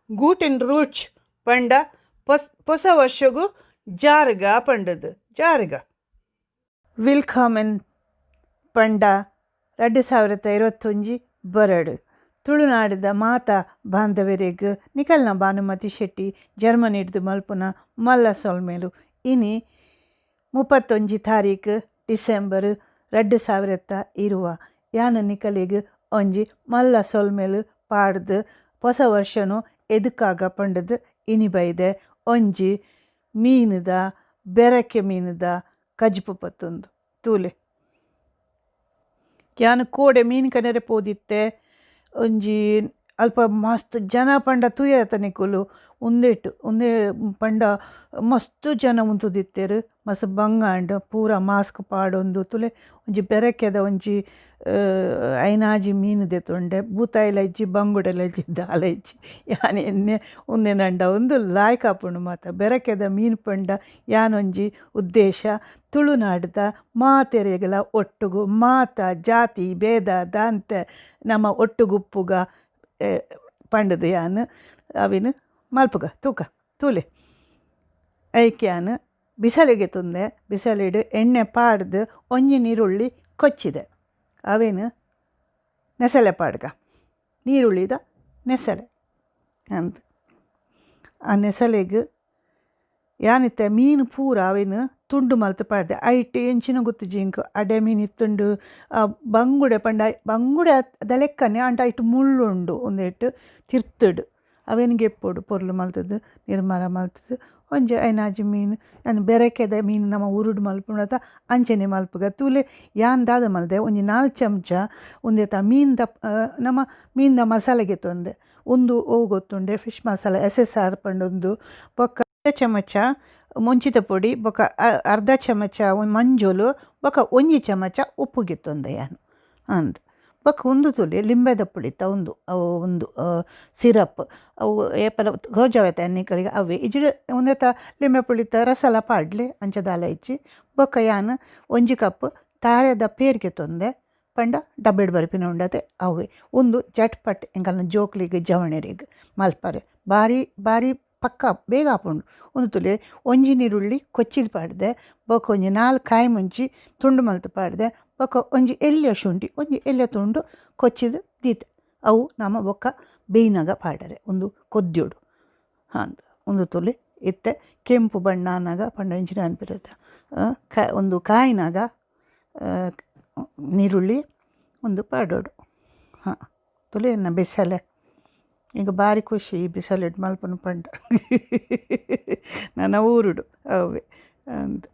ಗೂಟೆನ್ ರೂಚ್ ಪಂಡ ಪೊಸ ವರ್ಷಗು ಜಾರ್ಗ ಪಂಡದು ಜಾರ್ಗ. ವಿಲ್ಕಾಮೆನ್ ಪಂಡ 2021 ಬರಡು. ತುಳುನಾಡಿದ ಮಾತಾ ಬಾಂಧವರಿಗೆ ನಿಕಲ್ನ ಭಾನುಮತಿ ಶೆಟ್ಟಿ ಜರ್ಮನಿಡ್ದು ಮಲ್ಪುನ ಮಲ್ಲ ಸೊಲ್ಮೆಲು. ಇನಿ 31 ತಾರೀಕು ಡಿಸೆಂಬರ್ 2020. ಯಾನ ನಿಕಲಿಗ್ ಒಂಜಿ ಮಲ್ಲ ಸೊಲ್ಮೆಲು ಪಾಡ್ದು ಹೊಸ ವರ್ಷನು ಎದುಕಾಗ ಪಂಡದು ಇನಿ ಬೈದೆ ಒಂಜಿ ಮೀನುದ ಬೆರಕೆ ಮೀನುದ ಕಜಿಪು ಪತ್ತೊಂದು ತೂಲೆ. ಯಾನು ಕೋಡೆ ಮೀನು ಕನೆರೆ ಪೋದಿತ್ತೆ ಒಂಜಿ ಅಲ್ಪ ಮಸ್ತ್ ಜನ ಪಂಡ ತೂಯತ ನಿಕುಲು ಉಂದೆಟ್ ಉಂದೆ ಪಂಡ ಮಸ್ತ್ ಜನ ಉಂತುದಿತ್ತೆರ್ ಮಸ್ತ್ ಬಂಗಾಂಡ್ ಪೂರ ಮಾಸ್ಕ್ ಪಾಡೊಂದು ತುಲೆ ಒಂಜಿ ಬೆರಕೆದ ಒಂಜಿ ಐನಾಜಿ ಮೀನು ದೆತೊಂಡೆ ಬೂತಾಯಿಲ ಇಜ್ಜಿ ಬಂಗುಡೆಲ ಇಜ್ಜಿ ದಾಲ ಇಜ್ಜಿ ಯಾನ್ ಎನ್ನೆ ಉಂದೆನಂಡ ಉಂದು ಲಾಯ್ಕ್ ಆಪುಂಡು ಮಾತ ಬೆರಕೆದ ಮೀನು ಪಂಡ ಯಾನೊಂಜಿ ಉದ್ದೇಶ ತುಳುನಾಡ್ದ ಮಾತೆರೆಗಲ ಒಟ್ಟುಗು ಮಾತ ಜಾತಿ ಭೇದ ದಾಂತೆ ನಮ್ಮ ಒಟ್ಟುಗುಪ್ಪುಗ ಪಂಡದು ಯಾನ್ ಅವಿನ ಮಲ್ಪುಗ ತೂಕ ತೂಲೆ. ಐಕ್ ಯಾನ್ ಬಿಸಲೆಗೆ ತುಂದೆ ಬಿಸಲೆಡ್ ಎಣ್ಣೆ ಪಾಡ್ದು ಒಂಜಿ ನೀರುಳ್ಳಿ ಕೊಚ್ಚಿದೆ ಅವೇನು ನೆಸಲೆ ಪಾಡ್ಗ ನೀರುಳ್ಳಿದ ನೆಸಲೆ ಅಂದ್ ಆ ನೆಸಲೆಗ್ ಯಾನಿತ್ತೆ ಮೀನು ಪೂರ ಅವೇನು ತುಂಡು ಮಲ್ತ್ ಪಾಡ್ದೆ. ಐಟ್ ಎಂಚಿನ ಗೊತ್ತುಜಿ ಎಂಕ್ ಅಡೆ ಮೀನು ಇತ್ತುಂಡು ಬಂಗುಡೆ ಪಂಡ ಬಂಗುಡೆ ದ ಲೆಕ್ಕನೆ ಆಂಡ ಐಟ್ ಮುಳ್ಳುಂಡು ಉಂದೆಟ್ ತಿರ್ತುಡು ಅವೇನು ಗೆಪ್ಪೊಡು ಪೊರ್ಲು ಮಲ್ತುದು ನಿರ್ಮಲ ಮಲ್ತುದು ಒಂಜಿ ಐನಾಜಿ ಮೀನು ಯಾನ್ ಬೆರಕೆದ ಮೀನು ನಮ್ಮ ಊರುಡು ಮಲ್ಪುನತ ಅಂಚನೆ ಮಲ್ಪುಗ ತೂಲೆ. ಯಾನ್ ದಾದ ಮಲ್ದೆ ಒಂಜಿ 4 ಚಮಚ ಉಂದೆತ ಮೀನ್ದ ನಮ್ಮ ಮೀನ್ದ ಮಸಾಲೆಗೆ ತೊಂದೆ ಉಂದು ಒವು ಗೊತ್ತುಂಡೆ fish masala SSR ಪಂಡೊಂದು ಬೊಕ್ಕ ಅರ್ಧ ಚಮಚ ಮುಂಚಿತ ಪೊಡಿ ಬೊಕ್ಕ ಅರ್ಧ ಚಮಚ ಮಂಜೊಲು ಬೊಕ್ಕ ಒಂಜಿ ಚಮಚ ಉಪ್ಪು ಗೆತ್ತೊಂದೆ ಯಾನ್ ಅಂದ್ ಬೊಕ್ಕ ಉಂದು ತೂಲೆ ಲಿಂಬೆದ ಪುಡಿತ ಉಂದು ಅವು ಉಂದು ಸಿರಪ್ ಅವು ಏಪಲ ಗೋಜಾವತೆ ನಿಕಲಿಗೆ ಅವೇ ಇಜ್ಜಿಡ ಉಂದೆತ ಲಿಂಬೆ ಪುಳಿತ ರಸಲ ಪಾಡ್ಲೆ ಅಂಚ ದಾಲ ಇಜ್ಜಿ. ಬೊಕ್ಕ ಯಾನ್ ಒಂಜಿ ಕಪ್ ತಾರೆದ ಪೇರ್ಗೆ ತೊಂದೆ ಪಂಡ ಡಬ್ಬೆಡ್ ಬರ್ಪಿನ ಉಂಡತೆ ಅವೇ ಉಂದು ಜಟ್ ಪಟ್ ಎಂಕಲ್ನ ಜೋಕ್ಲಿಗ್ ಜವಣೆರೆಗ್ ಮಲ್ಪರೆ ಬಾರಿ ಬಾರಿ ಪಕ್ಕ ಬೇಗ ಆಪುಂಡು. ಉಂದು ತೂಲೆ ಒಂಜಿ ನೀರುಳ್ಳಿ ಕೊಚ್ಚಿದ್ ಪಾಡ್ದೆ ಬೊಕ್ಕ ಒಂಜಿ 4 ಕಾಯಿ ಮುಂಚಿ ತುಂಡು ಮಲ್ತ್ ಪಾಡ್ದೆ ಬೊಕ್ಕ ಒಂಜಿ ಎಲ್ಯ ಶುಂಠಿ ಒಂಜಿ ಎಲ್ಯ ತುಂಡು ಕೊಚ್ಚಿದ್ ದೀತೆ ಅವು ನಮ ಬೊಕ್ಕ ಬೇಯ್ನಗ ಪಾಡರೆ ಉಂದು ಕೊದ್ಯೋಡು ಹಾಂದ್. ಉಂದು ತೂಲೆ ಇತ್ತೆ ಕೆಂಪು ಬಣ್ಣ ಆನಗ ಪಂಡ ಇಂಚಿನ ಅನ್ಪಿರತ್ತ ಒಂದು ಕಾಯಿನಾಗ ನೀರುಳ್ಳಿ ಒಂದು ಪಾಡೋಡು. ಹಾಂ ತುಲೆ ಎನ್ನ ಬಿಸಲೆ ಈಗ ಬಾರಿ ಖುಷಿ ಈ ಬಿಸಲೆಡ್ ಮಲ್ಪುನು ಪಂಡ ನನ್ನ ಊರುಡು ಅವೇ ಅಂದ್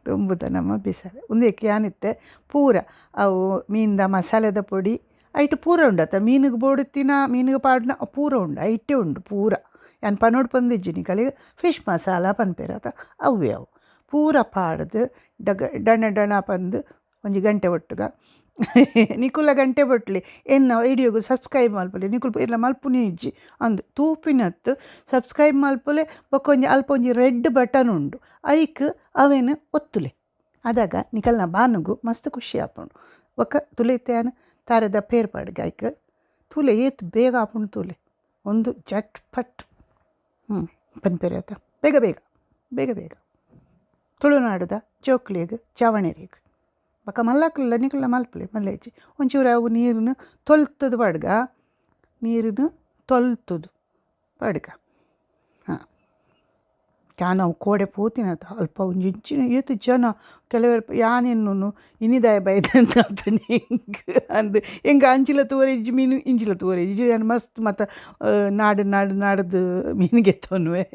ತುಂಬುದ ನಮ್ಮ ಬಿಸಲೆ ಉಂದೆಕ್ ಯಾನಿತ್ತೆ ಪೂರ ಅವು ಮೀನ್ದ ಮಸಾಲೆದ ಪೊಡಿ ಐಟ್ ಪೂರ ಉಂಡತ್ತ ಮೀನುಗ್ ಬೋಡುತ್ತಿನ ಮೀನುಗ್ ಪಾಡುನ ಪೂರ ಉಂಡು ಐಟೇ ಉಂಡು ಪೂರ ಯಾನ್ ಪನೊಡು ಪಂದಿಜ್ಜಿ ನಿಕಲಿಗ್ ಫಿಶ್ ಮಸಾಲ ಪನ್ಪೆರ್ ಅತ ಅವೇ ಅವು ಪೂರ ಪಾಡ್ದು ಡಗ ಡಣ ಡಣ ಪಂದು ಒಂಜಿ ಗಂಟೆ ಒಟ್ಟುಗ ನಿಕುಲ ಗಂಟೆ ಬೊಟ್ಲಿ ಎನ್ನ ವಿಡಿಯೋಗು ಸಬ್ಸ್ಕ್ರೈಬ್ ಮಲ್ಪುಲೆ ನಿಕುಲು ಇರ್ಲ ಮಲ್ಪುನೇ ಇಜ್ಜಿ ಅಂದ್ ತೂಪಿನತ್ತು ಸಬ್ಸ್ಕ್ರೈಬ್ ಮಲ್ಪುಲೆ ಬೊಕ್ಕ ಒಂಜಿ ಅಲ್ಪ ಒಂಜಿ ರೆಡ್ ಬಟನ್ ಉಂಡು ಐಕ್ ಅವೇನು ಒತ್ತುಲೆ ಅದಾಗ ನಿಕಲ್ನ ಬಾನುಗು ಮಸ್ತ್ ಖುಷಿ ಆಪುಂಡು. ಬೊಕ್ಕ ತುಲೆ ಇತ್ತೆ ತಾರೆದ ಪೇರ್ ಪಾಡ್ಗ ಐಕ್ ತೂಲೆ ಏತ್ ಬೇಗ ಆಪುಂಡು ತೂಲೆ ಒಂದು ಜಟ್ ಪಟ್ ಪನ್ಪೆರ್ ಅತ ಬೇಗ ಬೇಗ ಬೇಗ ಬೇಗ ತುಳುನಾಡುದ ಜೋಕ್ಲೆಗ್ ಜವಣೆರೆಗ್ ಬೊಕ್ಕ ಮಲ್ಲಕ್ಲ ನಿಕಲ್ನ ಮಲ್ಪುಲೆ ಮಲ್ಲ ಇಜ್ಜಿ ಒಂಚೂರು ಅವು ನೀರುನು ತೊಲ್ತುದು ಪಾಡ್ಗ ನೀರುನು ತೊಲ್ತುದು ಪಾಡ್ಗ. ಹಾಂ ಯಾನ್ ಅವು ಕೋಡೆ ಪೋತಿನತ ಅಲ್ಪ ಒಂಜಿ ಇಂಚಿನ ಏತ್ ಜನ ಕೆಲವೆರ್ ಯಾನ್ ಎನ್ನುನು ಇನಿದಾಯ ಬೈದಂತ ಎಂಕ್ ಅಂದ್ ಎಂಕ್ ಅಂಚಿಲ ತೂವರೆ ಇಜ್ಜಿ ಮೀನು ಇಂಚಿಲ ತೂವರೆ ಇಜ್ಜಿ ಯಾನ್ ಮಸ್ತ್ ಮಾತ ನಾಡು ನಾಡು ನಾಡ್ದು ಮೀನು ಗೆತ್ತೊನುವೆ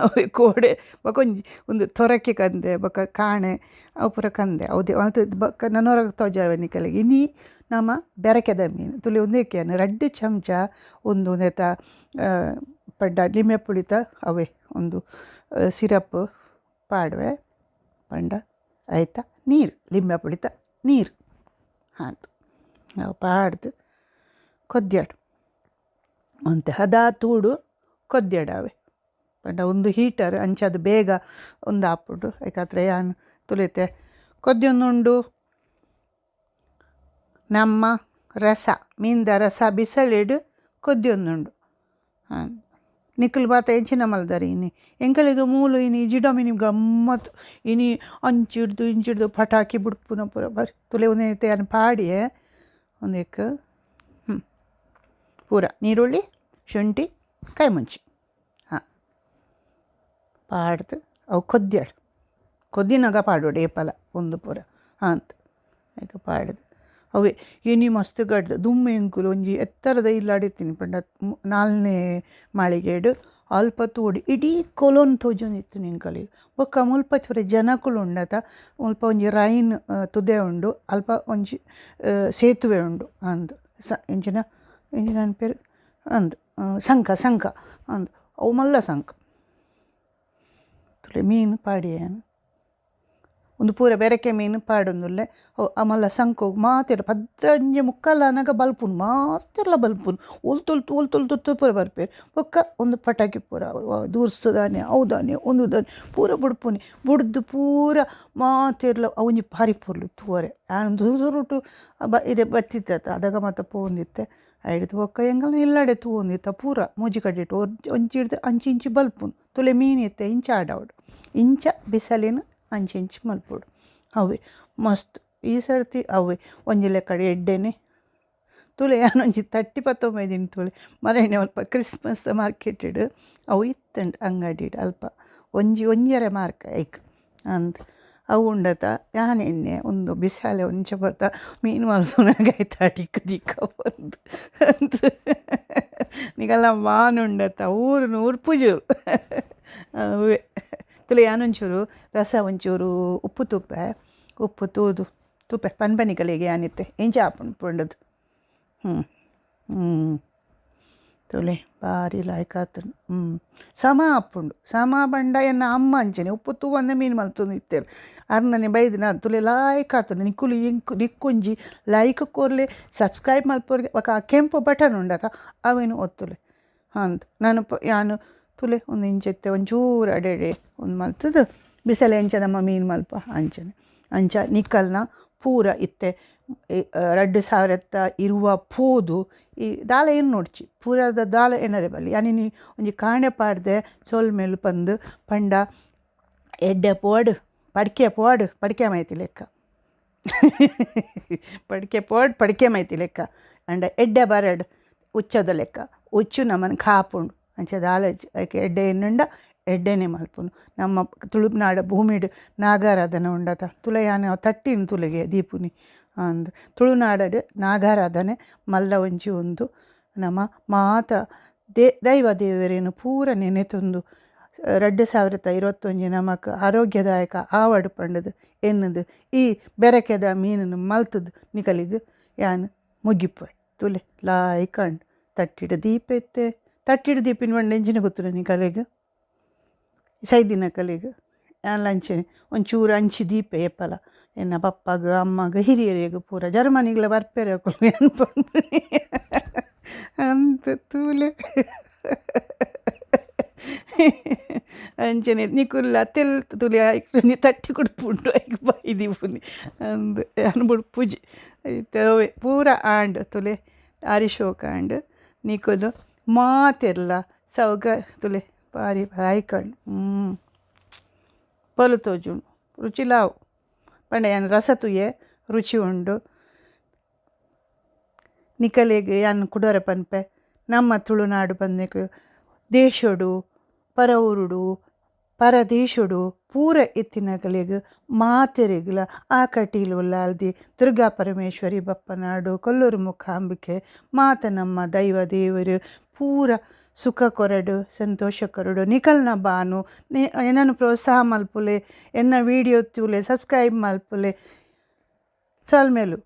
ಅವೆ ಕೋಡೆ ಬೊಕ ಒಂಜಿ ಉಂದು ತೊರಕೆ ಕಂದೆ ಬೊಕ ಕಾಣೆ ಅವು ಪೂರ ಕಂದೆ ಅವು ಮಲ್ತ್ ಬೊಕ ನನೊರ ತೋಜಾವೆ ನಿಕಲೆಗ್ ಇನಿ ನಮ ಬೆರಕೆದ ಮೀನು ತುಲೆ ಉಂದೆಕ್ ಯಾನ್ 2 ಚಮಚ ಉಂದು ಉಂದೆತ ಪಂಡ ಲಿಂಬೆ ಪುಳಿತ ಅವೇ ಒಂದು ಸಿರಪ್ ಪಾಡುವೆ ಪಂಡ ಐತ ನೀರು ಲಿಂಬೆ ಪುಳಿತ ನೀರು ಹಾಂ ಅವು ಪಾಡ್ದು ಕೊದ್ಯಾಡು ಒಂತೆ ಹದ ತೂಡು ಕೊದ್ಯಾಡವೆ ಪಂಡ ಒಂದು ಹೀಟರ್ ಅಂಚಾದ್ ಬೇಗ ಒಂದು ಆಪುಂಡು ಐಕಾತ್ರ ಯಾನ್ ತುಲಿತೆ ಕೊದ್ಯೊಂದುಂಡು ನಮ್ಮ ರಸ ಮೀನ್ದ ರಸ ಬಿಸಲೆಡ್ ಕೊದ್ಯೊಂದುಂಡು. ಹಾಂ ನಿಕ್ಕಲು ಬಾತ ಎಂಚಿನ ಮಲ್ದಾರೆ ಇನಿ ಎಂಕಲೆಗ್ ಮೂಲು ಇನಿ ಜಿಡಮಿನಿ ಗಮ್ಮತ್ ಇನಿ ಅಂಚಿಡ್ದು ಇಂಚಿಡ್ದು ಪಟಾಕಿ ಬುಡ್ಪುನ ಪೂರ ಬರಿ ತುಲೆ ಉಂದೆನ್ ಯಾನ್ ಪಾಡಿಯೆ ಉಂದೆಕ್ ಪೂರ ನೀರುಳ್ಳಿ ಶುಂಠಿ ಕಾಯಿ ಮುಂಚಿ ಹಾಂ ಪಾಡ್ದು ಅವು ಕೊದ್ಯಾಡು ಕೊದ್ದಿನಾಗ ಪಾಡೋಡು ಏಪಲ ಒಂದು ಪೂರ ಅಂತ ಐಕ್ ಪಾಡ್ದು ಅವೇ ಇನಿ ಮಸ್ತ್ ಗಡ್ದು ದುಮ್ಮೆ ಎಂಕುಲು ಒಂಜಿ ಎತ್ತರದ ಇಲ್ಲಾಡಿತ್ತೀನಿ ಪಂಡ ನಾಲ್ನೇ ಮಾಳಿಗೆಡ್ ಅಲ್ಪ ತೋಡಿ ಇಡೀ ಕೊಲೊನ್ ತೋಜೊಂದಿತ್ತು ಎಂಕಲೆಗ್ ಬೊಕ್ಕ ಮುಲ್ಪ ಚೂರು ಜನಕುಲು ಉಂಡತ ಮುಲ್ಪ ಒಂಜಿ ರೈನ್ ತುದೆ ಉಂಡು ಅಲ್ಪ ಒಂಜಿ ಸೇತುವೆ ಉಂಡು ಅಂದ್ ಸ ಎಂಚಿನ ಎಂಚಿನ ಪನ್ಪೆರ್ ಅಂದ್ ಸಂಕ ಸಂಕ ಅಂದ್ ಅವು ಮಲ್ಲ ಸಂಕ ತುಲೆ ಮೀನು ಪಾಡಿಯೆ ಯಾನ್ ಉಂದು ಪೂರ ಬೆರಕೆ ಮೀನು ಪಾಡೊಂದುಲ್ಲೆ ಅವು ಮಲ್ಲ ಸಂಕೋಗು ಮಾತೆರ್ಲ ಪದ್ದಂಜಿ ಮುಕ್ಕಾಲ್ ಆನಗ ಬಲ್ಪುನು ಮಾತೆರ್ಲ ಬಲ್ಪುನು ಒಲ್ತೊಲ್ತು ಒಲ್ತೊಲ್ತು ಪೂರ ಬರ್ಪೆರ್ ಬೊಕ್ಕ ಉಂದು ಪಟಾಕಿ ಪೂರ ದೂರ್ಸುದಾನೆ ಅವು ದಾನೆ ಉಂದು ದಾನೆ ಪೂರ ಬುಡ್ಪುನಿ ಬುಡ್ದು ಪೂರ ಮಾತೆರ್ಲ ಅವು ಒಂಜಿ ಬಾರಿ ಪೊರ್ಲು ತೂವರೆ ಯಾನ್ ಸುರುಟು ಇರೆ ಬತ್ತಿತ್ತ ಅದಗ ಮಾತ ಪೋವೊಂದಿತ್ತೆ ಐಡ್ದ್ ಬೊಕ್ಕ ಎಂಕಲ್ನ ಇಲ್ಲಡೆ ತೂವೊಂದಿತ್ತ ಪೂರ ಮೂಜಿ ಕಡೆಟ್ ಒಂಜಿ ಹಿಡ್ದು ಅಂಚಿ ಇಂಚಿ ಬಲ್ಪುನು ತುಲೆ ಮೀನು ಇತ್ತೆ ಇಂಚ ಆಡಾವೊಡು ಇಂಚ ಬಿಸಲೆನ್ ಅಂಚಿ ಇಂಚಿ ಮಲ್ಪೊಡು ಅವೇ ಮಸ್ತ್ ಈ ಸರ್ತಿ ಅವೇ ಒಂಜಿ ಲೆಕ್ಕಡ್ ಎಡ್ಡೆನೆ ತುಲೆ ಯಾನ್ ಒಂಜಿ ತಟ್ಟಿ ಪತ್ತೊಂಬೈದಿನಿ ತುಲೆ ಮರೇನೆ ಅಲ್ಪ ಕ್ರಿಸ್ಮಸ್ ಮಾರ್ಕೆಟೆಡ್ ಅವು ಇತ್ತುಂಡು ಅಂಗಡಿಡ್ ಅಲ್ಪ ಒಂಜಿ ಒಂಜರೆ ಮಾರ್ಕ್ ಐಕ್ ಅಂದ್ ಅವು ಉಂಡತ ಯಾನ್ ಎನ್ನೆ ಉಂದು ಬಿಸಾಲೆ ಒಂಚ ಬರ್ತ ಮೀನು ಮಲ್ಪುನಗ ಐತ ಅಡಿಕ್ ದಿಕ್ಕ ಪಂದ್ ಅಂದ್ ನಿಕಲ್ನ ಮಾನು ಉಂಡತ ಊರುನು ಉರ್ಪುಜು ಅವೇ ತುಲೆ ಯಾನೊಂಚೂರು ರಸ ಒಂಚೂರು ಉಪ್ಪು ತೂಪೆ ಉಪ್ಪು ತೂದು ತೂಪೆ ಪನ್ಪನಿಕಲೆಗ್ ಯಾನಿತ್ತೆ ಎಂಚ ಆಪುಂಡು ಪಂಡುದು ಹ್ಞೂ ಹ್ಞೂ ತುಲೆ ಬಾರಿ ಲಾಯ್ಕ್ ಆತುಂಡು ಸಮ ಆಪುಂಡು ಸಮ ಪಂಡ ಎನ್ನ ಅಮ್ಮ ಅಂಚನೆ ಉಪ್ಪು ತೂವಂದೆ ಮೀನು ಮಲ್ತೊಂದು ಇತ್ತೆರ್ ಅರ್ನನೆ ಬೈದಿನ ತುಲೆ ಲಾಯ್ಕ್ ಆತುಂಡು ನಿಕುಲು ಎಂಕ್ ನಿಕ್ಕೊಂಜಿ ಲೈಕ್ ಕೊರ್ಲೆ ಸಬ್ಸ್ಕ್ರೈಬ್ ಮಲ್ಪೊರ್ಗೆ ಬೊಕ ಆ ಕೆಂಪು ಬಟನ್ ಉಂಡತ ಅವೆನ್ ಒತ್ತುಲೆ ಅಂದ್ ನನ ಯಾನ್ ತುಲೆ ಉಂದು ಇಂಚ ಇತ್ತೆ ಒಂಚೂರು ಅಡೆಡೆ ಉಂದು ಮಲ್ತುದು ಬಿಸಲೆ ಎಂಚ ನಮ್ಮ ಮೀನು ಮಲ್ಪ ಅಂಚನೆ ಅಂಚ ನಿಕಲ್ನ ಪೂರ ಇತ್ತೆ 2020 ಪೋದು ಈ ದಾಲ ಏನು ನೋಡ್ಚಿ ಪೂರದ ದಾಲ ಎನ್ನರೆ ಬಲ್ಲಿ ಯಾನಿನಿ ಒಂಜಿ ಕಾಣೆ ಪಾಡ್ದೆ ಸೊಲ್ಮೆಲು ಪಂದು ಪಂಡ ಎಡ್ಡೆ ಪೋಡು ಪಡ್ಕೆ ಪೋಡು ಪಡ್ಕೆ ಮೈತಿ ಲೆಕ್ಕ ಪಡ್ಕೆ ಪೋಡು ಪಡ್ಕೆ ಮೈತಿ ಲೆಕ್ಕ ಅಂಡ ಎಡ್ಡೆ ಬರಡ್ ಉಚ್ಚದ ಲೆಕ್ಕ ಉಚ್ಚು ನಮನ್ ಕಾಪುಂಡು ಅಂಚ ದಾಲ ಎಡ್ಡೆ ಎನ್ನುಂಡ ಎಡ್ಡೆನೆ ಮಲ್ಪುನು ನಮ್ಮ ತುಳುನಾಡ ಭೂಮಿಡ್ ನಾಗಾರಾಧನೆ ಉಂಡತ ತುಲೆ ಯಾನ್ ತಟ್ಟಿನ ತುಲೆಗೆ ದೀಪುನಿ ಅಂದ್ ತುಳುನಾಡಡ್ ನಾಗಾರಾಧನೆ ಮಲ್ಲ ಒಂಜಿ ಉಂದು ನಮ ಮಾತ ದೈವ ದೇವರೆನ್ ಪೂರ ನೆನೆತೊಂದು 2021 ನಮಕ್ ಆರೋಗ್ಯದಾಯಕ ಆವಡ್ ಪಂಡುದು ಎನ್ನುದು ಈ ಬೆರಕೆದ ಮೀನನ್ನು ಮಲ್ತುದು ನಿಕಲಿಗ್ ಯಾನ್ ಮುಗಿಪುವೆ ತುಲೆ ಲಾಯ್ಕ್ ಆಂಡ್ ತಟ್ಟಿಡ್ ದೀಪ ಇತ್ತೆ ತಟ್ಟಿಡ್ ದೀಪಿನ ಪಂಡ ಎಂಚಿನ ಗೊತ್ತುಂಡ ನಿಕಲೆಗ್ ಸೈದಿನಕಲೆಗ್ ಯಾನ್ಲ ಅಂಚನೆ ಒಂಚೂರು ಅಂಚಿ ದೀಪೆ ಏಪಲ ಎನ್ನ ಪಪ್ಪಗ್ ಅಮ್ಮಗ್ ಹಿರಿಯೆರೆಗ್ ಪೂರ ಜರ್ಮನಿಗ್ಲ ಬರ್ಪೆರ್ ಅಕುಲು ಯಾನ್ ಪನ್ಪುನಿ ಅಂದ್ ತೂಲೆ ಅಂಚನೆ ನಿಕುಲ್ಲ ತೆಲ್ತ್ ತುಲೆ ಐಕ್ ತಟ್ಟಿ ಕುಡ್ಪುಂಡು ಐಕ್ ಬಾಯಿ ದೀಪುನಿ ಅಂದ್ ಯಾನ್ ಬುಡ್ಪುಜಿ ಐತ ಅವ್ವೆ ಪೂರ ಆಂಡ್ ತುಲೆ ಬಾರಿ ಶೋಕು ಆಂಡ್ ನಿಕುಲು ಮಾತೆರ್ಲ ಸೌಕ ತುಲೆ ಬಾರಿ ಲಾಯ್ಕ್ ಆಂಡ್ ಪೊರ್ಲು ತೋಜುಂಡು ರುಚಿಲ ಆವು ಪಂಡ ಯಾನ್ ರಸ ತೂಯೆ ರುಚಿ ಉಂಡು ನಿಕಲೆಗ್ ಯಾನ್ ಕುಡೊರ ಪನ್ಪೆ ನಮ್ಮ ತುಳುನಾಡು ಪಂದೆಕ್ ದೇಶೊಡು ಪರ ಊರುಡು ಪರದೇಶೊಡು ಪೂರ ಇತ್ತಿನಕಲೆಗ್ ಮಾತೆರೆಗ್ಲ ಆ ಕಟೀಲು ಉಲ್ಲಾಲ್ದಿ ದುರ್ಗಾ ಪರಮೇಶ್ವರಿ ಬಪ್ಪನಾಡು ಕೊಲ್ಲೂರು ಮೂಕಾಂಬಿಕೆ ಮಾತ ನಮ್ಮ ದೈವ ದೇವರು ಪೂರ ಸುಖ ಕೊರಡು ಸಂತೋಷ ಕೊರಡು ನಿಕಲ್ನ ಬಾನು ಎನ್ನನು ಪ್ರೋತ್ಸಾಹ ಮಲ್ಪುಲೆ ಎನ್ನ ವೀಡಿಯೋ ತೂಲೆ ಸಬ್ಸ್ಕ್ರೈಬ್ ಮಲ್ಪುಲೆ ಸೊಲ್ಮೆಲು.